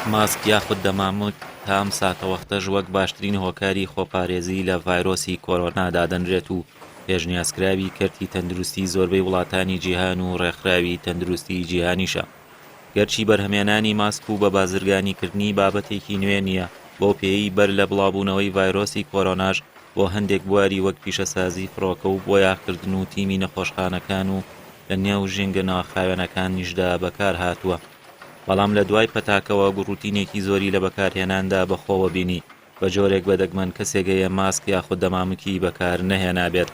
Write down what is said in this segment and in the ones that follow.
ماسک یاخود دەمامک تا ئەم ساتەوەختەش وەک باشترین هۆکاری خۆپارێزی لە ڤایرۆسی کۆرۆنا دادەنرێت و پێشنیازکراوی کەرتی تەندروستی زۆربەی وڵاتانی جیهان و ڕێکخراوی تەندروستی جیهانیشە. گەرچی بەرهەمێنانی ماسک و بە بازرگانیکردنی بابەتێکی نوێ نییە، بەو پێیەی بەر لە بڵاوبوونەوەی ڤایرۆسی کۆرۆناش بۆ هەندێک بواری وەک پیشەسازی فڕۆکە و بۆیاخکردن و تیمی نەخۆشخانەکان و لە نێو ژینگە ناخاوێنەکانیشدا بەکارهاتووە. بەڵام لە دوای پەتاکەوە گوڕوتینێکی زۆری لە بەکارهێناندا بەخۆوە بینی، بە جۆرێک بە دەگمەن کەسێک هەیە ماسک یاخود دەمامکی بەکار نەهێنابێت.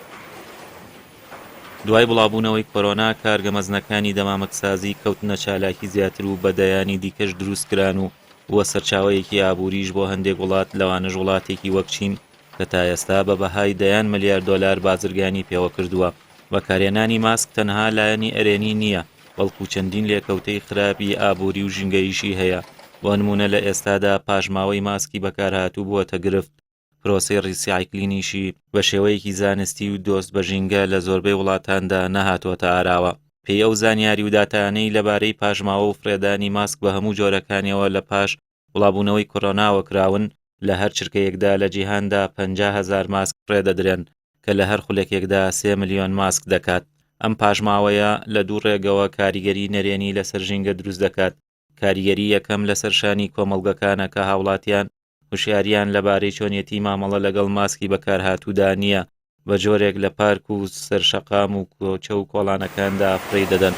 دوای بڵاوبوونەوەی کۆرۆنا کارگە مەزنەکانی دەمامکسازی کەوتنە چالاکی زیاتر و بە دەیانی دیکەش دروستکران و بووە سەرچاوەیەکی ئابووریش بۆ هەندێک وڵات لەوانەش وڵاتێکی وەک چین کە تا ئێستا بە بەهای دەیان ملیار دۆلار بازرگانی پێوە کردووە. بەکارهێنانی ماسک تەنها لایەنی ئەرێنی نییە، بەڵکو چەندین لێکەوتەی خراپی ئابووری و ژینگەییشی هەیە، بۆ نموونە لە ئێستادا پاشماوەی ماسکی بەکارهاتوو بووەتە گرفت، پرۆسەی ڕیسایکلینیشی بە شێوەیەکی زانستی و دۆست بە ژینگە لە زۆربەی وڵاتاندا نەهاتووەتە ئاراوە. پێی ئەو زانیاری و داتایانەی لەبارەی پاشماوە و فڕێدانی ماسک بە هەموو جۆرەکانیەوە لە پاش بڵاوبوونەوەی کۆرۆناوە کراون، لە هەر چرکەیەکدا لە جیهاندا 50 هەزار ماسک فڕێدەدرێن کە لە هەر خولەکێکدا 3 ملیۆن ماسک دەکات. ئەم پاشماوەیە لە دوو ڕێگەوە کاریگەری نەرێنی لەسەر ژینگە دروست دەکات، کاریگەری یەکەم لەسەر شانی کۆمەڵگەکانە کە هاوڵاتیان هوشیاریان لەبارەی چۆنیەتی مامەڵە لەگەڵ ماسکی بەکارهاتوودا نییە، بە جۆرێک لە پارک و سەر شەقام و کۆچە و کۆڵانەکاندا فڕێی دەدەن.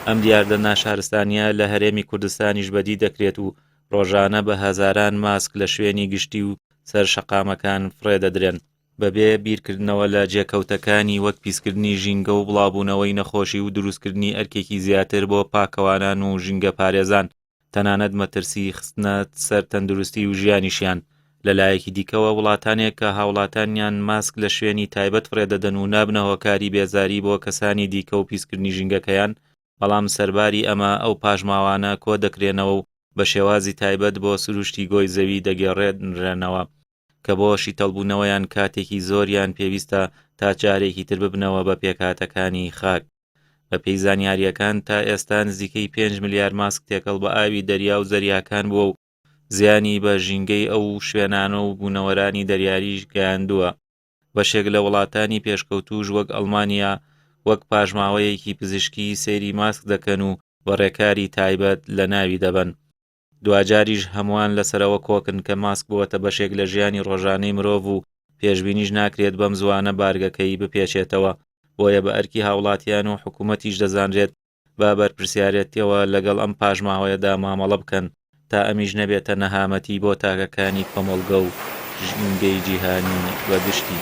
ئەم دیاردە ناشارستانییە لە هەرێمی کوردستانیش بەدی دەکرێت و ڕۆژانە بە هەزاران ماسک لە شوێنی گشتی و سەر شەقامەکان فڕێ دەدرێن، بەبێ بیرکردنەوە لە جێکەوتەکانی وەک پیسکردنی ژینگە و بڵاوبوونەوەی نەخۆشی و دروستکردنی ئەرکێکی زیاتر بۆ پاکەوانان و ژینگەپارێزان. تەنانەت مەترسی خستنە سەر تەندروستی و ژیانیشیان. لە لایەکی دیکەوە وڵاتانێک کە هاوڵاتانیان ماسک لە شوێنی تایبەت فڕێدەدەن و نابنە هۆکاری بێزاری بۆ کەسانی دیکە و پیسکردنی ژینگەکەیان، بەڵام سەرباری ئەمە ئەو پاشماوانە کۆدەکرێنەوە و بە شێوازی تایبەت بۆ سروشتی گۆی زەوی دەگێڕێنرێنەوە کە بۆ شیتەڵبوونەوەیان کاتێکی زۆریان پێویستە تا جارێکی تر ببنەوە بە پێکهاتەکانی خاک. بەپێی زانیارییەکان تا ئێستا نزیکەی 5 ملیار ماسک تێکەڵ بە ئاوی دەریا و زەریاکان بووە و زیانی بە ژینگەی ئەو شوێنانە و بوونەوەرانی دەریاریش گەیاندووە. بەشێک لە وڵاتانی پێشکەوتووش وەک ئەڵمانیا وەک پاشماوەیەکی پزیشکی سەیری ماسک دەکەن و بە ڕێکاری تایبەت لەناوی دەبەن. دواجاریش هەمووان لەسەرەوە کۆکن کە ماسک بووەتە بەشێک لە ژیانی ڕۆژانەی مرۆڤ و پێشبینیش ناکرێت بەم زووانە بارگەکەی بپێچێتەوە، بۆیە بە ئەرکی هاوڵاتیان و حکومەتیش دەزانرێت بە بەرپرسیارێتیەوە لەگەڵ ئەم پاشماوەیەدا مامەڵە بکەن تا ئەمیش نەبێتە نەهامەتی بۆ تاکەکانی کۆمەڵگە و ژینگەی جیهانی بە گشتی.